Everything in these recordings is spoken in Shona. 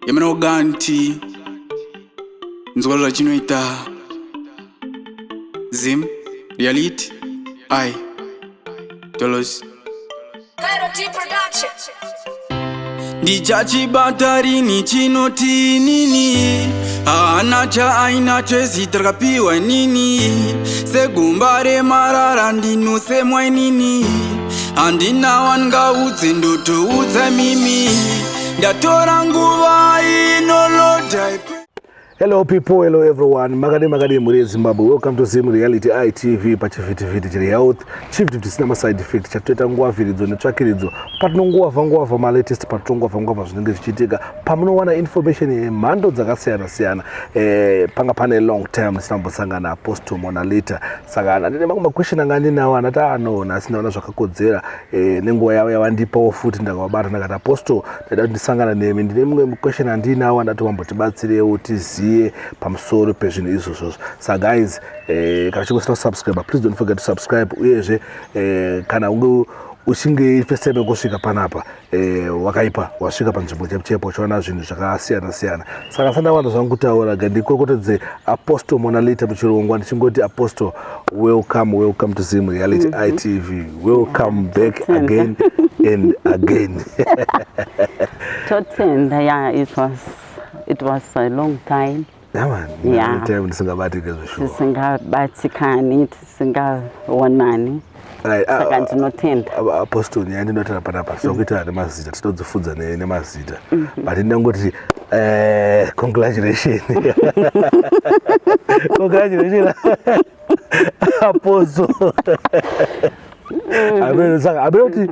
Yaminoganti nzwa zvachinoita Zim Reality I Dollars. Cairo T Production. Ndichachibata rini chinoti nini, haana chaainacho, zita rakapiwa inini segumba remarara, ndinosemwa inini, handina wangaudze, ndotoudza mimi, ndatora nguva inoloda. Hello people, hello everyone. Makadi makadi mhuri yeZimbabwe. Welcome to Zim Reality ITV pachivhitivhiti chiri health. Chivhitivhiti chisina maside effect chatoita ngwavhiridzo netsvakiridzo. Patinonguwavha nguwavha malatest, patinonguwavha nguwavha zvinenge zvichiitika. Pamunowana information yemhando dzakasiyana siyana. Panga pane long time tisina Apostle Monalita. Saka ndine mamwe maquestion anga ndinawo anati anoona asi ndaona zvakakodzera nenguva yavo yavandipawo futi. Ndakavabata ndakati, "Apostle, ndaida kuti ndisangana nemi, ndine mumwe question andinawo andati wambotibatsirewo tiziye pamusoro pezvinhu izvozvozvo." Saka guys, kana uchinge usina kusubscribe, please don't forget to subscribe. Uyezve kana unge uchinge first time yekusvika panapa, wakaipa wasvika panzvimbo chepo chepo uchiona zvinhu zvakasiyana siyana. Saka sandawanda zvangu kutaura, gandikorokotedze Apostle Monalita muchirongwa ndichingoti, "Apostle, welcome, welcome to Zim Reality ITV. Welcome back again and again." Totenda, yeah, it was a long time. Yeah man. Time ndisingabatike zveshuwa. Tisingabatikani, tisingaonani. Saka ndinotenda. Apostle, nyaya ndinotaura panapa tinokuitira nemazita, tinodzifudza nemazita, but ndingangoti congratulation, congratulation Apostle. Ameno, saka ameno kuti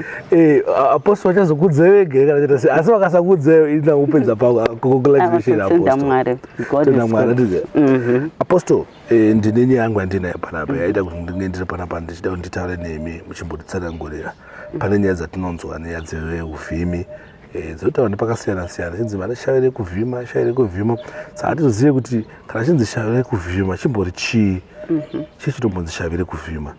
Apostle vachazokudzevege kana chita sei, asi vakasakudzeyo ina kupedza pa congratulation. Totenda Apostle. Mwari. God Tenda is Mwari. good. Handiti? Apostle, ndine nyaya yangu yandinayo panapa yaita kuti ndinge ndiri panapa ndichida kuti nditaure nemi muchimbotitsanangurira. Pane nyaya dzatinonzwa, nyaya dzeuvhimi dzinotaurwa nepakasiyana siyana, chinzi vane shavi rekuvhima, shavi rekuvhima. Saka hatizozive kuti kana chinzi shavi rekuvhima chimbori chii, chii chinombonzi shavi rekuvhima.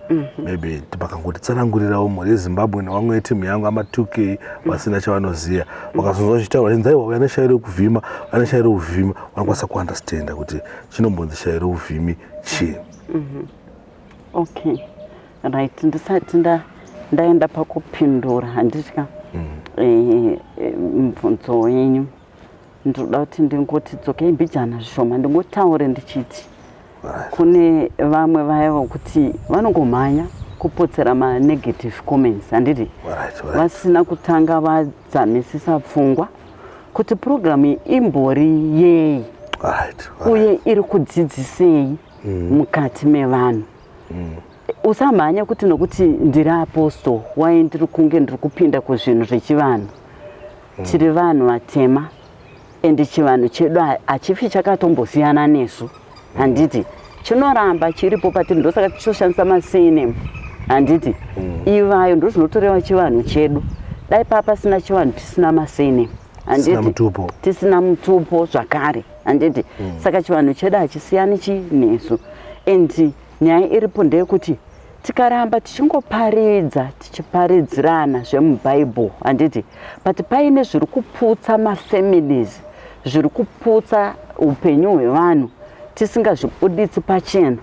Maybe makangotitsanangurirawo mhuri yeZimbabwe nevamwe vetimu yangu ama2K vasina chavanoziva, vakazonzwa zvichitaurwa chinzi aiwa, uya neshavi rekuvhima, vane shavi rekuvhima, vanokwanisa kuunderstanda kuti chinombonzi shavi reuvhimi chii. Okay, right, ndisati ndaenda pakupindura, handitya mubvunzo wenyu, ndinoda kuti ndingoti dzokei mbijana zvishoma, ndingotaure ndichiti kune vamwe vaya vokuti vanongomhanya kupotsera manegative comments, handiti? Vasina kutanga vadzamisisa pfungwa kuti purogiramu iyi imbori yei uye iri kudzidzisei mukati mevanhu. Usamhanya kuti nokuti ndiri apostle wai ndiri kunge ndiri kupinda kuzvinhu zvechivanhu. Tiri vanhu vatema ende chivanhu chedu hachifi chakatombosiyana nesu, handiti? Chinoramba chiripo patiri, ndosaka tichoshandisa masurname, handiti? Ivayo ndo zvinotoreva chivanhu chedu. Dai paa pasina chivanhu, tisina masurname, Tisina handiti? Mutupo. Tisina mutupo zvakare, handiti? Saka chivanhu chedu hachisiyani chinesu. And nyaya iripo ndeyekuti tikaramba tichingoparidza, tichiparidzirana zvemubhaibheri, handiti? But paine zviri kuputsa mafamilies, zviri kuputsa upenyu hwevanhu, tisingazvibuditsi pachena,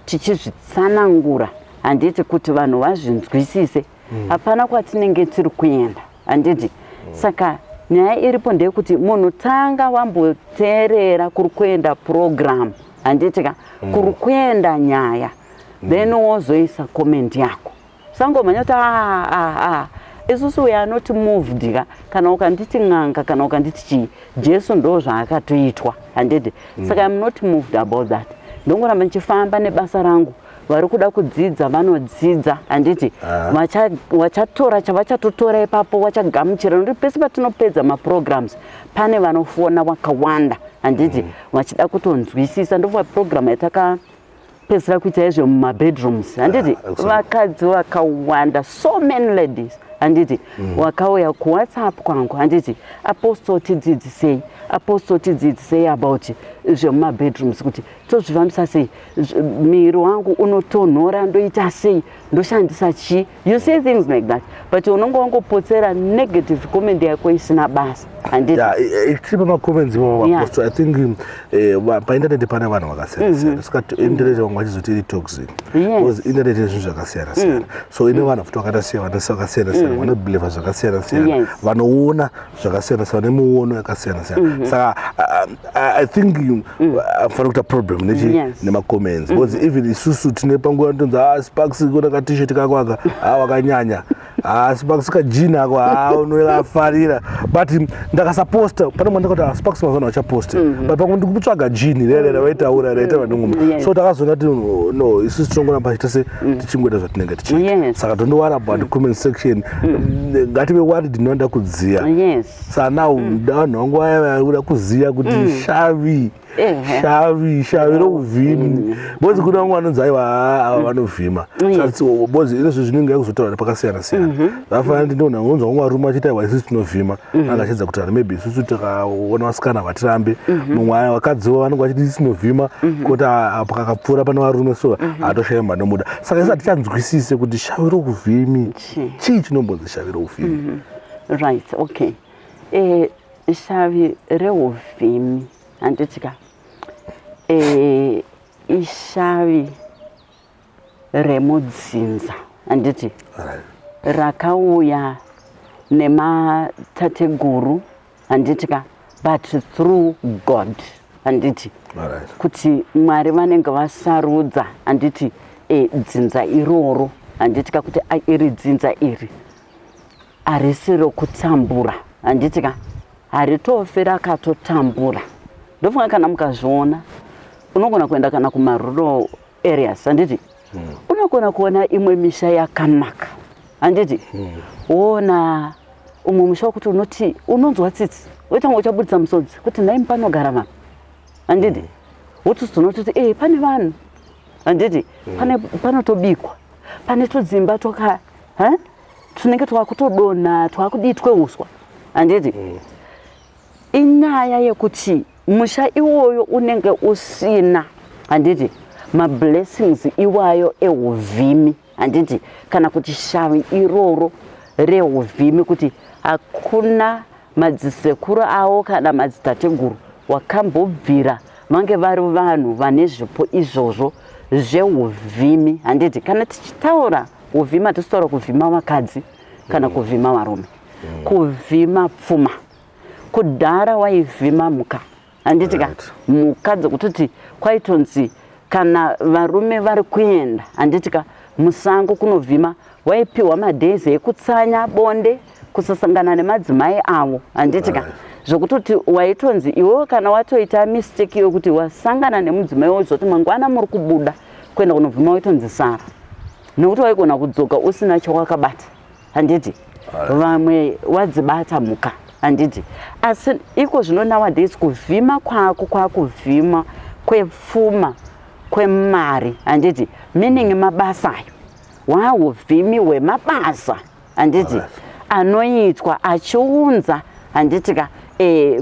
tichizvitsanangura, handiti, kuti vanhu vazvinzwisise, hapana kwatinenge tiri kuenda, handiti? Saka nyaya iripo ndeyekuti munhu tanga wamboteerera kuri kuenda program, handiti ka, kuri kuenda nyaya, then wozoisa comment yako. Sangomhanya kuti "Ah, ah, ah." Isusu we are not moved ka. Kana ukanditi n'anga, kana ukanditi chii, Jesu ndo zvaakatoitwa, handiti? Saka I'm not moved about that. Ndongoramba ndichifamba nebasa rangu. Vari kuda kudzidza vanodzidza, handiti? Vachatora chavachatotora ipapo, vachagamuchira, nokuti pese patinopedza maprograms pane vanofona vakawanda, handiti, vachida kutonzwisisa. Ndofa program yatakapedzisira kuita izvo mumabedrooms, handiti? Ah, excellent. Vakadzi vakawanda, so many ladies. Handiti wakauya kuWhatsApp kwangu, handiti, "Apostle, tidzidzisei, Apostle, tidzidzisei about zvemumabedrooms, kuti tozvifambisa sei. Muviri wangu unotonhora, ndoita sei, ndoshandisa chii?" You say things like that, but unonge wangopotsera negative comment yako isina basa, handiti? Yeah, tiri pamacomments ipapo, Apostle, I think painternet pane vanhu vakasiyana siyana. Saka internet vamwe vachizoti iri toxic because internet ine zvinhu zvakasiyana siyana. So ine vanhu futi vakaita siyana, vakasiyana siyana, vanobelieva zvakasiyana siyana, vanoona zvakasiyana siyana, nemuono yakasiyana siyana. Saka I think afanira kuita problem nechi nemacomments, because even isusu tine panguva inotonzi, "Ah, Sparks, kuna kaT-shirt kako aka, ah, wakanyanya. Ah, Sparks, kajean ako, ah, unoafarira." But ndakasaposta pane mwe ndakati, "Ah, Sparks mazana vachaposta," but pamwe ndikutsvaga jean rere ravaitaura raita vanongoma. So takazoona kuti no, isusu tinongoramba tichiita se tichingoita zvatinenge tichiita. Saka don't worry about the comment section. Ngative worried ndinoda kudziya. Saka now vanhu vangu vaya vakuda kuziya kuti shavi shavi rouvhimi, because kuna vamwe vanonzi, "Aiwa, ava vanovhima." Because inezvo zvinenge yakuzotaura pakasiyana siyana. Zvafanana kuti ndona unonzwa vamwe varume vachiti, "Aiwa, isusu tinovhima." Anga achiedza kutaura maybe isusu tikaona vasikana vatirambe. Mumwe aya vakadziwo vanenge vachiti, "Isusu tinovhima," kuti pakakapfuura pane varume so hatoshayi vanomuda. Saka isu hatichanzwisise kuti shavi rouvhimi Chii? Chii chinombonzi shavi rouvhimi? Right, okay. Shavi reuvhimi, handiti ka, ishavi remudzinza, handiti, rakauya nematateguru, handiti ka, but through God, handiti, kuti Mwari vanenge vasarudza, handiti, dzinza iroro, handiti ka, kuti iri dzinza iri harisi rokutambura, handiti ka, haritofi rakatotambura. Ndofunga kana mukazviona, unogona kuenda kana kumarural areas, handiti, unogona kuona imwe misha yakanaka, handiti, woona umwe musha wekuti unoti unonzwa tsitsi, woitanga uchabudisa musodzi kuti nhai, panogara vanhu, handiti? Wotozoona kuti pane vanhu, handiti, pane panotobikwa, pane tudzimba twaka ha? Tunenge twakutodonha, twakudii, tweuswa, handiti? Inyaya yekuti musha iwoyo unenge usina, handiti, mablessings iwayo euvhimi, handiti, kana kuti shavi iroro reuvhimi, kuti hakuna madzisekuru avo kana madzitateguru wakambobvira vange vari vanhu vane zvipo izvozvo zveuvhimi, handiti? Kana tichitaura uvhimi, hatisi kutaura kuvhima vakadzi kana kuvhima varume. Kuvhima pfuma. Kudhara waivhima mhuka, handiti ka? Mhuka dzekutoti kwaitonzi kana varume vari kuenda, handiti ka, musango kunovhima, waipiwa madhezi ekutsanya bonde, kusasangana nemadzimai avo, handiti ka? Zvokutoti waitonzi iwewe kana watoita mistake yokuti wasangana nemudzimai wozoti mangwana muri kubuda kuenda kunovhima, waitonzi sara, nekuti waigona kudzoka usina chawakabata, handiti? Vamwe wadzibata mhuka, handiti? Asi iko zvino nowadays kuvhima kwako kwakuvhima kwepfuma, kwemari, handiti? Meaning mabasa ayo wauvhimi hwemabasa, handiti, anoitwa achiunza, handiti ka,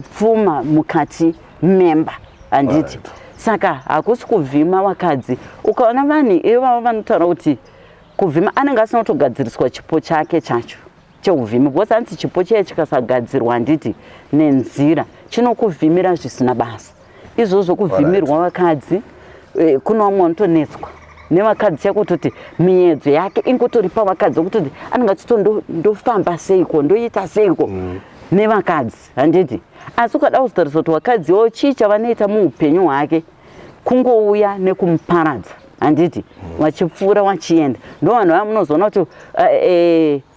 pfuma mukati memba, handiti? Saka hakusi kuvhima vakadzi. Ukaona vanhu ivavo vanotaura kuti kuvhima, anenge asina kutogadziriswa chipo chake chacho cheuvhimi, because hanzi chipo chiya chikasagadzirwa, handiti, nenzira, chinokuvhimira zvisina basa. Izvozvo kuvhimirwa vakadzi, kuna vamwe vanotonetswa nevakadzi chakutoti miedzo yake ingotori pavakadzi, wekutoti anenge achito ndofamba seiko, ndoita seiko nevakadzi, handiti? Asi ukada kuzotarisa kuti vakadziwo chii chavanoita muupenyu hwake, kungouya nekumuparadza, handiti, vachipfuura vachienda. Ndo vanhu vaya munozoona kuti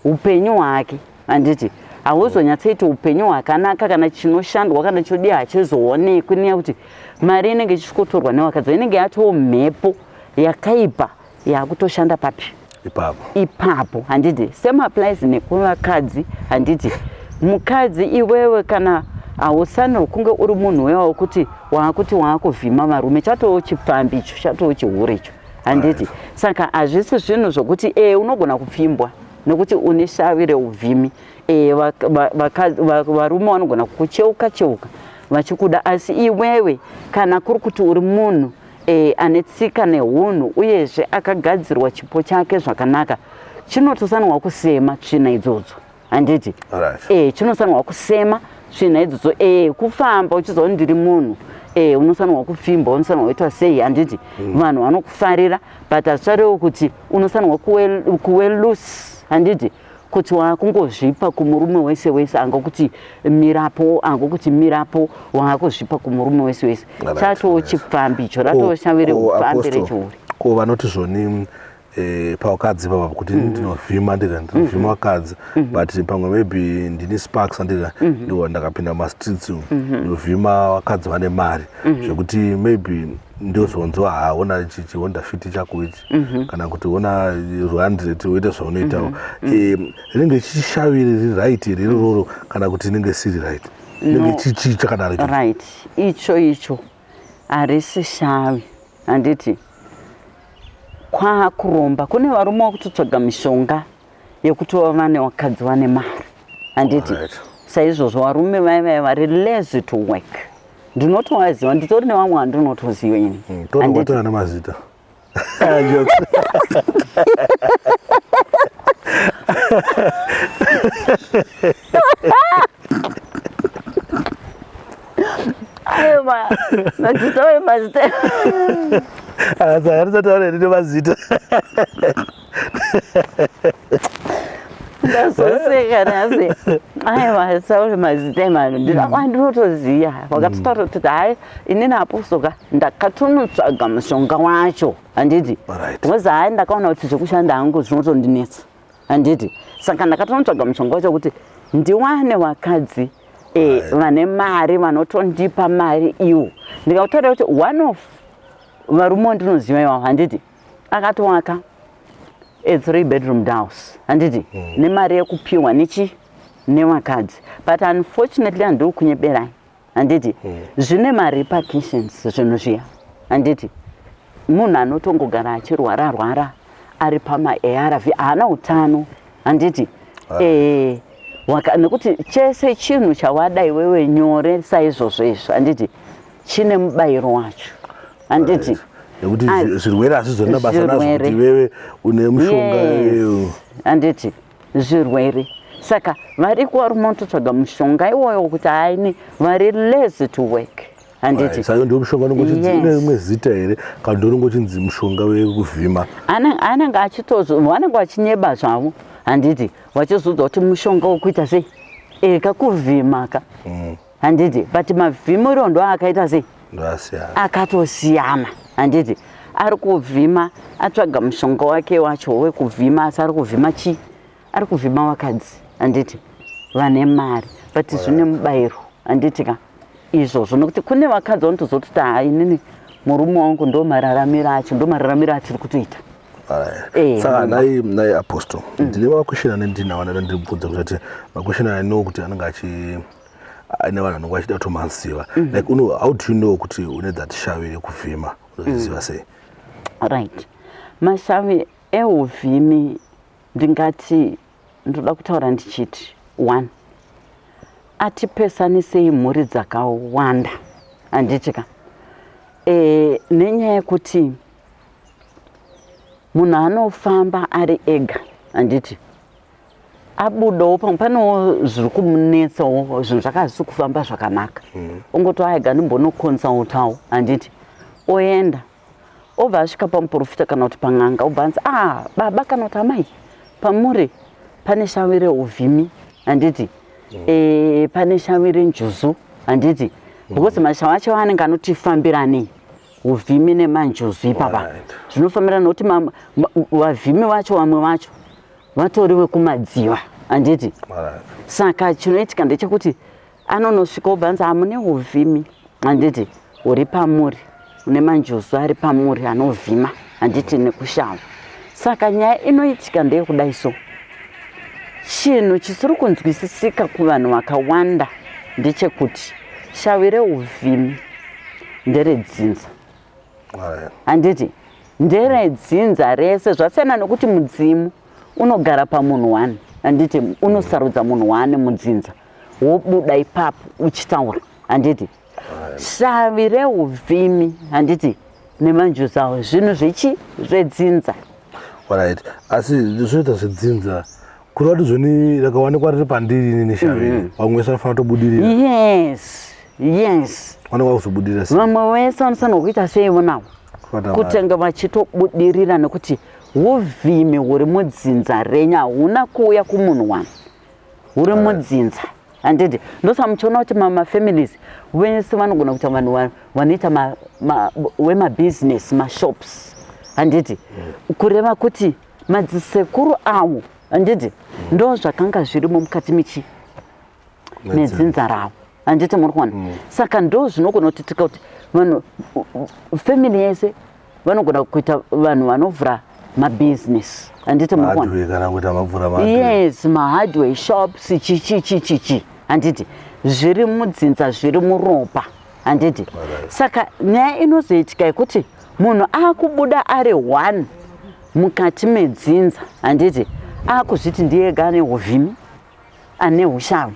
upenyu hwake, handiti, hauzonyatsoiti upenyu hwakanaka. Kana chinoshandwa kana chodii hachizoonekwi, neya kuti mari inenge ichisvikotorwa nevakadzi, inenge yatoo mhepo yakaipa yakutoshanda papi? Ipapo. Ipapo, handiti? Same applies nekuvakadzi, handiti? Mukadzi iwewe kana hausanirwi kunge uri munhu wewa wekuti waakuti waakuvhima varume, chatoo chipfambi icho, chatoo chihure icho, handiti? Saka hazvisi zvinhu zvokuti unogona kupfimbwa. Nekuti une shavi reuvhimi. Varume vanogona kukucheuka cheuka vachikuda, asi iwewe kana kuri kuti uri munhu ane tsika nehunhu uyezve akagadzirwa chipo chake zvakanaka, chinotosanirwa kusema tsvina idzodzo, handiti? Chinosanirwa kusema tsvina idzodzo. Kufamba uchiziva kuti ndiri munhu, unosanirwa kufimba, unosanirwa kuitwa sei, handiti? Vanhu vanokufarira, but hazvicharewo kuti unosanirwa kuwe loose, handiti? Kuti wakungozvipa kumurume wese wese angokuti mirapo, angokuti mirapo, waakuzvipa kumurume wese wese. Chatowo chipfambi icho, ratoshavire upfambi rechiuri. Ko vanoti zvoni pavakadzi papa kuti ndinovhima, ndika ndinovhima vakadzi, but pamwe maybe ndini Sparks, andika ndo ndakapinda mumastreets umu, ndovhima vakadzi vane mari, zvekuti maybe ndozonzwa, haona chiHonda Fit chako ichi, kana kuti ona 100 woita zvaunoitawo. Rinenge chichishaviri riri right here irororo, kana kuti rinenge siri right? Rinenge chichii chakadaro ichocho? Right, icho harisi shavi, handiti? Kwakuromba. Kune varume vakutotsvaga mishonga yekuti vavane vakadzi vane mari, handiti? Saizvozvo varume vai vai vari lazy to work, ndinotovaziva, nditori nevamwe vandinotoziva ini. Handiti? Totobatana nemazita. Jokes. Aiwa, mazita, mazita. Saka tisataura nemazita. Ndazoseka nhasi. Aiwa, sauri mazita evanhu ndinotoziva wakatotaura kuti hai, inini apostoka ndakatonotsvaga mushonga wacho, handiti? Because hai, ndakaona kuti zvekushanda hangu zvinotondinetsa, handiti? Saka ndakatonotsvaga mushonga wacho kuti ndiwane vakadzi vane mari, vanotondipa mari iwo. Ndikakutaurira kuti one of varume wandinoziva iwavo, handiti, akatowaka a three bedroom house, handiti? Nemari yekupiwa nechi nevakadzi. But unfortunately, handiri kunyeberai, handiti, zvine marepercussions zvinhu zviya, handiti? Munhu anotongogara achirwara rwara, ari pamaARV, haana utano, handiti? Nekuti chese chinhu chawada iwewe nyore saizvozvo izvo, handiti, chine mubayiro wacho, handiti? Nekuti zvirwere hazvizorina basa nazvo Zvirwere. kuti iwewe une mushonga. Yes, handiti, zvirwere. Saka variko varume vanototsvaga mushonga iwoyo kuti haini vari lazy to work, handiti? Saka ndiwo mushonga unongochinzi Yes. une rimwe zita here, kana kuti unongochinzi mushonga wekuvhima? Anenge achitozo, vanenge vachinyeba zvavo, handiti, vachizudza kuti mushonga wekuita sei, kakuvhima ka, handiti? But mavhimiro ndo akaita sei? Ndosiyana. Akatosiyana, handiti? Ari kuvhima, atsvaga mushonga wake wacho wekuvhima, asi ari kuvhima chii? Ari kuvhima vakadzi, handiti, vane mari, but zvine mubayiro, handiti ka izvozvo? Nokuti kune vakadzi vanotozototi, ha, inini murume wangu ndo mararamiro acho, ndo mararamiro atiri kutoita. Saka nai apostle, ndine maquestion ane ndinawo anoda ndibvunza, kuti maquestion I know kuti anenge achi ane vanhu vanenge vachida kutomaziva, like uno, how do you know kuti une that shavi rekuvhima? Unozviziva sei? Right, mashavi euvhimi, ndingati ndoda kutaura ndichiti one, atipesanisei mhuri dzakawanda, handiti ka? Nenyaya yekuti munhu anofamba ari ega, handiti? Abudawo pamwe panewo zviri kumunetsawo, zvinhu zvakazisi kufamba zvakanaka, ongoti aega ndimbonoconsultawo, handiti? Oenda, obva asvika pamuprofita kana kuti pan'anga, obva anzi, ah, baba kana kuti amai, pamuri pane shavi reuvhimi, handiti? Pane shavi renjuzu, handiti? Because mashavi acho anenge anotifambiranei, uvhimi nemanjuzu ipapa. Zvinofambirana nokuti vavhimi vacho, vamwe vacho vatori vekumadziva, handiti? Saka chinoitika ndechekuti anonosvika, obva anzi, hamune uvhimi, handiti, uri pamuri, une manjuzu ari pamuri anovhima, handiti, nekushava. Saka nyaya inoitika ndeyekudai so, chinhu chisiri kunzwisisika kuvanhu vakawanda ndechekuti shavi reuvhimi nderedzinza, handiti? Nderedzinza rese. Zvasiyana nekuti mudzimu. Unogara pamunhu one, handiti? Unosarudza munhu one mudzinza, wobuda ipapo uchitaura, handiti? Shavi reuvhimi, handiti, nemanjuzu awo zvinhu zvechi zvedzinza. Alright, asi zvinoita zvedzinza kureva kuti zvoni rakawanikwa riri pandiri inini shavi iri, vamwe vese vanofanira kutobudirira? Yes. Vanenge vakuzobudirira sei? Vamwe vese vanofanirwa kuita seivo nawo? Kubata mari. Kutanga vachitobudirira, nekuti uvhimi huri mudzinza renyu hauna kuuya kumunhu wani, huri mudzinza, handiti? Ndosaka muchiona kuti mamafamilies vese vanogona kuita vanhu vanoita wemabhizinesi, mashops, handiti? Kureva kuti madzisekuru avo, handiti, ndo zvakanga zvirimo mukati mechi nedzinza ravo, handiti? Muri kuona? Saka ndo zvinogona kuti tikauti vanhu, family yese vanogona kuita vanhu vanovhura mabhizinesi, handiti? Muri kuona? Hardware, kana kuita mavhura mahardware. Yes, mahardware shops, chichi chichi chi, handiti? Zviri mudzinza, zviri muropa, handiti? Saka nyaya inozoitika yekuti munhu akubuda ari one mukati medzinza, handiti, akuzviti ndiye ega ane uvhimi, ane ushavi,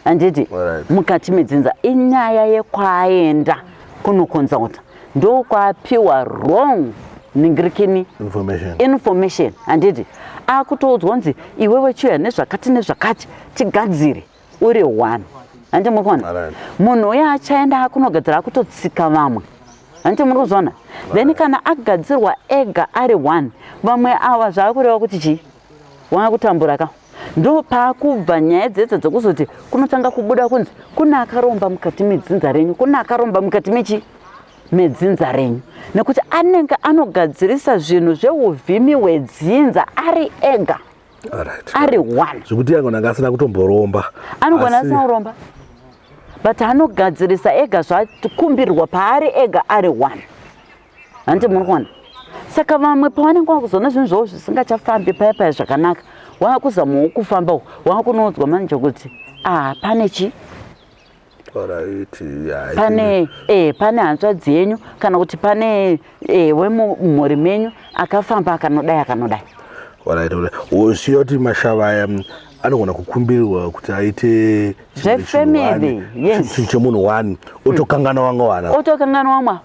handiti? Mukati medzinza inyaya yekwaaenda kunokonsulta, ndokwaapiwa wrong ningirikini. Information. Information, handiti? Akutoudzwa kunzi iwewe chiuya nezvakati nezvakati tigadzire uri one, handiti? Muri kuona? Munhu uyo achaenda akunogadzira akutotsika vamwe, handiti? Muri kuzviona? Then kana agadzirwa ega ari one, vamwe ava zvaakureva kuti chii? Waakutambura ka. Ndo paakubva nyaya dzedze dzekuzoti kunotanga kubuda kunzi kune akaromba mukati medzinza renyu, kune akaromba mukati mechi medzinza renyu, nekuti anenge anogadzirisa zvinhu zveuvhimi hwedzinza ari ega, ari one. Zvekuti angona anga asina kutomboromba. Anogona asina kuromba, but anogadzirisa ega zvakumbirwa paari ega ari one, handiti? Muri kuona? Saka vamwe pavanenge vakuzoona zvinhu zvavo zvisingachafambi paya paya zvakanaka, wakuzamawo kufamba uku, wakunoudzwa manje kuti ah, pane chi Alright, yeah, pane hanzvadzi yenyu kana kuti pane wemumhuri menyu akafamba akanodai akanodai. Alright. Woziva kuti mashava aya anogona kukumbirirwa kuti aite chinhu Zvefamily, one, yes. chinhu chemunhu one, otokangana wanga wana. Otokanganwa mwa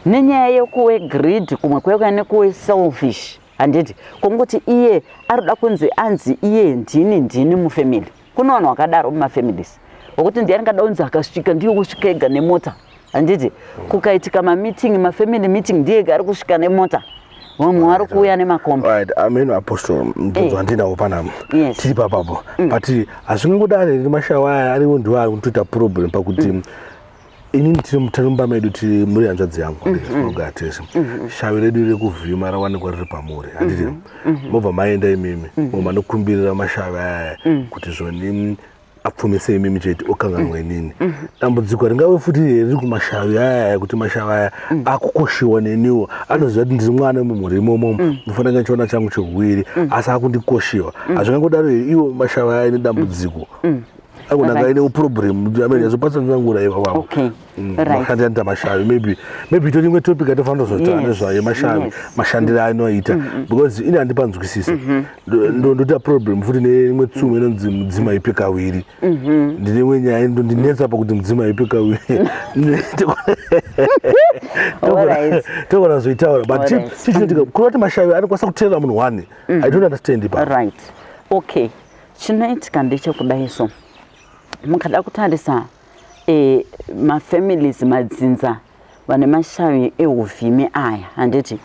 nenyaya yekuwe greed, kumwe kwekuya nekuwe selfish, handiti? Kungoti iye arikuda kunzi anzi iye ndini ndini mufamily. Kune vanhu vakadaro mumafamilies wekuti ndiye angada kunzi akasvika ndiye kusvika ega nemota, handiti? Kukaitika mameeting, mafamily meeting, ndiye ega ari kusvika nemota, vamwe vari kuuya nemakombi. Right, amen, Apostle. Mubvunzo wandinawo panapa, tiri papapo, but hazvingangodari here mashawa aya ariwo ndiwo ari kutoita problem pakuti inini tiri mumba medu, tiri muri hanzvadzi yangu, tinogara tese, shavi redu rekuvhima rawanikwa riri pamuri, handiti? Mobva maenda imimi, mobva nokumbirira mashavi aya kuti zvoni apfumise imimi chete, okanganwa inini. Dambudziko ringave futi here riri kumashavi aya, kuti mashavi aya akukoshiwa neniwo? Anoziva kuti ndiri mwana mumhuri imomo, ndinofanira kunge ndichiona changu cheuwiri, asi akundikoshiwa. Hazvingangodaro here iwo mashavi aya ine dambudziko, agona aine problem? Amene yazopatsanangura ivavavo. Mashandiro anoita mashavi, maybe itori imwe topic atofanira kuzotaura nezvayo, mashavi, mashandiro aanoita, because ini handipanzwisisi. Ndoita problem futi neimwe tsumo inonzi mudzima ipe kawiri. Ndine imwe nyaya indondinetsa pakuti mudzima ipe kawiri. Togona kuzoitaura, but chichinoitika kureva kuti mashavi anokwanisa kuteerera munhu one, I don't understand ipapo. Right, okay, chinoitika ndechekudai. So mukada kutarisa mafamilies, madzinza vane mashavi euvhimi aya, handiti?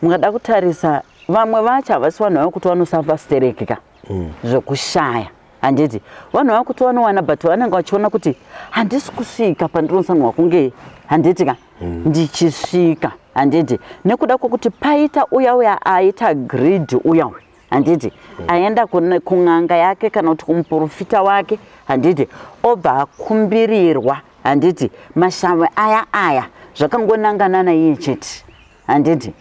Mukada kutarisa, vamwe vacho havasi vanhu vava kuti vanosafa stereki ka zvekushaya, handiti? Vanhu vava kuti vanowana, but vanenge vachiona kuti handisi kusvika pandinofanirwa kunge, handiti ka, ndichisvika, handiti? Nekuda kwokuti paita uya uya aita greed, uya uya, handiti, aenda kun'anga yake kana kuti kumuprofita wake, handiti, obva akumbirirwa, handiti, mashavi aya aya zvakangonangana naiye chete, handiti?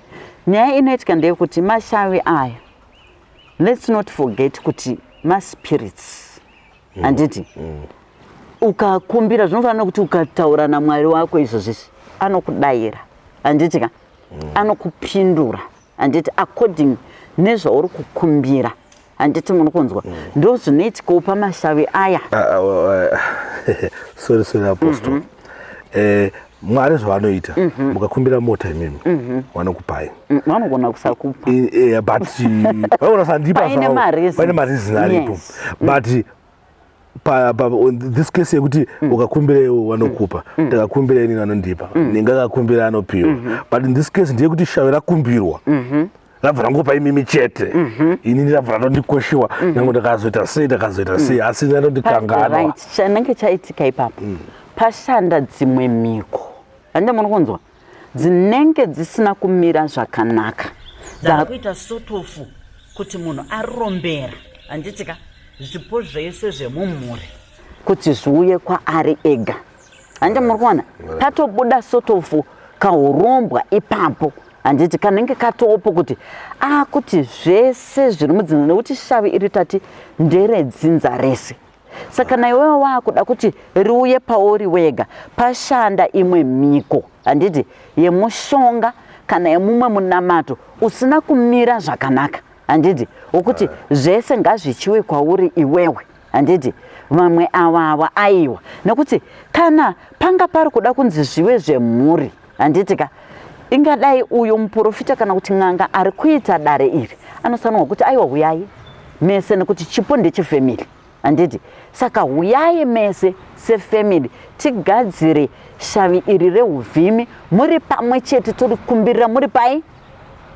Nyaya inoitika ndeyekuti mashavi aya, let's not forget kuti maspirits, handiti? Ukakumbira, zvinofanira kuti ukataura namwari wako izvozvizvi, anokudayira, handiti ka? Anokupindura, handiti, according nezvauri kukumbira. Handiti muri kunzwa? Ndo zvinoitikawo pamashavi aya. Ah, ah, ah, sorry, sorry, Apostle. Mwari zvavanoita, mukakumbira mota imimi, vanokupai. Vanogona kusakupa. But vanogona kusandipa Paine zvavo. mareasons. Paine mareason aripo. But on this case yekuti ukakumbira iwe vanokupa, ndikakumbira inini vanondipa, ndingakakumbira anopiwa, but in this case ndeyekuti shavi rakumbirwa, rabva rangopa imimi chete, inini rabva ratondikoshiwa, nyange ndakazoita sei, ndakazoita sei, asi ranondikanganwa. Right, chanenge chaitika ipapo, pashanda dzimwe mhiko, hande muri kunzwa, dzinenge dzisina kumira zvakanaka, dzakuita sort of kuti munhu arombera, handitika, zvipo zvese zvemumhuri kuti zviuye kwaari ega. Hande muri kuona, patobuda sort of kaurombwa ipapo, handiti, kanenge katopo kuti akuti zvese zviri mudzinza, nekuti shavi iri tati nderedzinza rese. Saka kana iwewe waakuda kuti riuye pauri wega, pashanda imwe mhiko, handiti, yemushonga kana yemumwe munamato usina kumira zvakanaka, handiti, wokuti zvese ngazvichiwe kwauri iwewe, handiti, vamwe avava aiwa. Nekuti kana panga pari kuda kunzi zvive zvemhuri, handiti ka, ingadai uyo muprofita kana kuti n'anga ari kuita dare iri anofanirwa kuti aiwa, huyai mese, nekuti chipo ndechefamily, handiti? Saka huyai mese sefamily, tigadzire shavi iri reuvhimi muri pamwe chete, torikumbirira muri pai,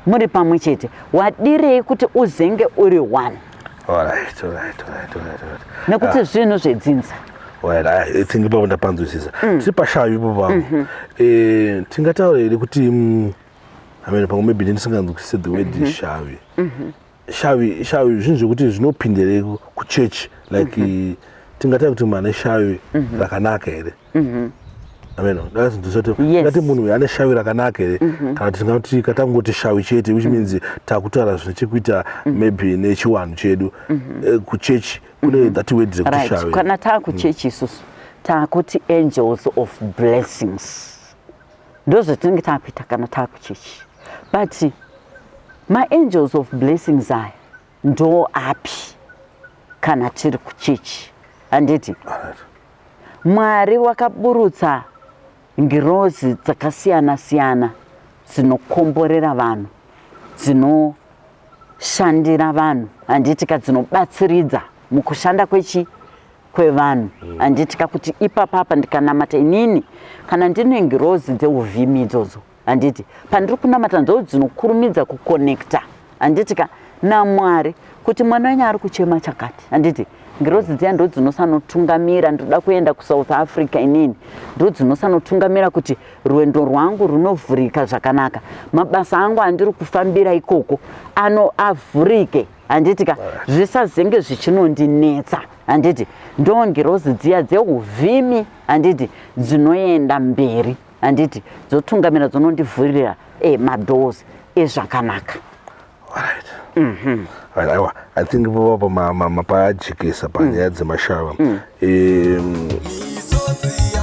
muri pamwe chete. Wadirei kuti uzenge uri one? Alright. Nekuti zvinhu zvedzinza. Well, I think ipapo ndapanzwisisa. Tiri pashavi ipapo papo, tingataura here kuti I mean, pamwe maybe ndisinganzwisise the word shavi. Shavi zvinhu zvekuti zvinopindere kuchechi, like tingataura kuti munhu ane shavi rakanaka here? I mean, ndakazonzwisisa kuti ngati munhu uyu ane shavi rakanaka here, kana kuti tingati katangoti shavi chete, which means takutaura zvine chekuita maybe nechiwanhu chedu. Kuchechi kune that word rekuti shavi. Kana taakuchechi isusu taakuti angels of blessings, ndo zvatinenge taakuita kana taakuchechi. But maangels of blessings aya ndo api kana tiri kuchechi, handiti? Mwari wakaburutsa ngirozi dzakasiyana siyana dzinokomborera vanhu, dzinoshandira vanhu, handiti ka, dzinobatsiridza mukushanda kwechi kwevanhu, handiti ka, kuti ipapapa ndikanamata inini, kana ndine ngirozi dzeuvhimi idzodzo, handiti, pandiri kunamata ndo dzinokurumidza kuconnecta, handiti ka, naMwari kuti mwana wenyu ari kuchema chakati, handiti? Ngirozi dziya ndo dzinosanotungamira. Ndoda kuenda kuSouth Africa inini, ndo dzinosanotungamira kuti rwendo rwangu runovhurika zvakanaka, mabasa angu andiri kufambira ikoko ano avhurike, handiti ka, zvisazenge zvichinondinetsa, handiti? Ndo ngirozi dziya dzeuvhimi, handiti, dzinoenda mberi, handiti, dzotungamira, dzonondivhurira madoors ezvakanaka. Alright. Right, aiwa, I think ipapo mapajekesa panyaya dzemashava. Misodzi.